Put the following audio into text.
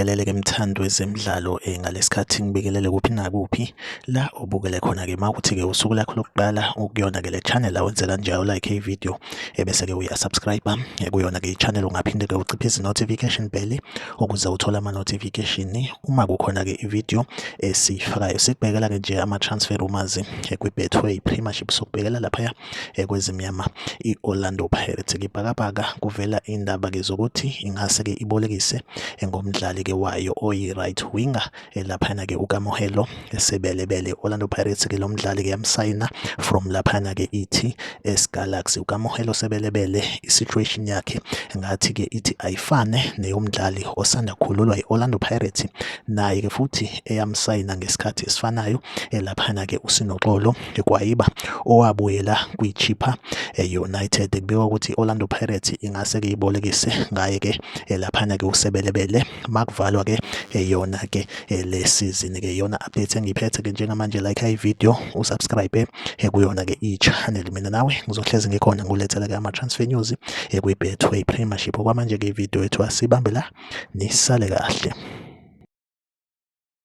Ngikubingelele-ke mthandi wezemidlalo ngalesikhathi ngibingelele kuphi nakuphi la obukele khona-ke. Makuthi-ke usuku lakho lokuqala ukuyona-ke le channel awenze kanjalo, like i-video ebese-ke uya-subscribe kuyona-ke i-channel. Ungaphinde-ke uciphise i-notification bell ukuze uthole ama-notification uma kukhona-ke i-video esiyifakayo. Sikubhekela-ke nje ama-transfer rumors kwi-Betway Premiership, sokubhekela laphaya kwezimnyama i-Orlando Pirates. Kibhakabhaka kuvela indaba-ke zokuthi ingase-ke ibolekise ngomdlali-ke wayo oyi-right winger laphana-ke uKamohelo Sebelebele. Orlando Pirates-ke lo mdlali-ke yamsayina from laphana-ke iTS Galaxy. UKamohelo Sebelebele i-situation yakhe ngathi-ke ithi ayifane neyomdlali osanda kukhululwa i-Orlando Pirates, naye-ke futhi eyamsayina ngesikhathi esifanayo laphana-ke uSinoxolo Kwayiba owabuyela kwiChippa United. Kubikwa ukuthi i-Orlando Pirates ingase-ke ibolekise ngaye-ke laphana-ke uSebelebele makuvalwa-ke yona-ke le season-ke. Iyona update engiyiphethe-ke njengamanje. Like i-video, usubscribe kuyona-ke i-channel. Mina nawe ngizohlezi ngikhona ngilethela-ke ama-transfer news kwi-Betway Premiership. Okwamanje-ke i-video yethu asibambe la, nisale kahle.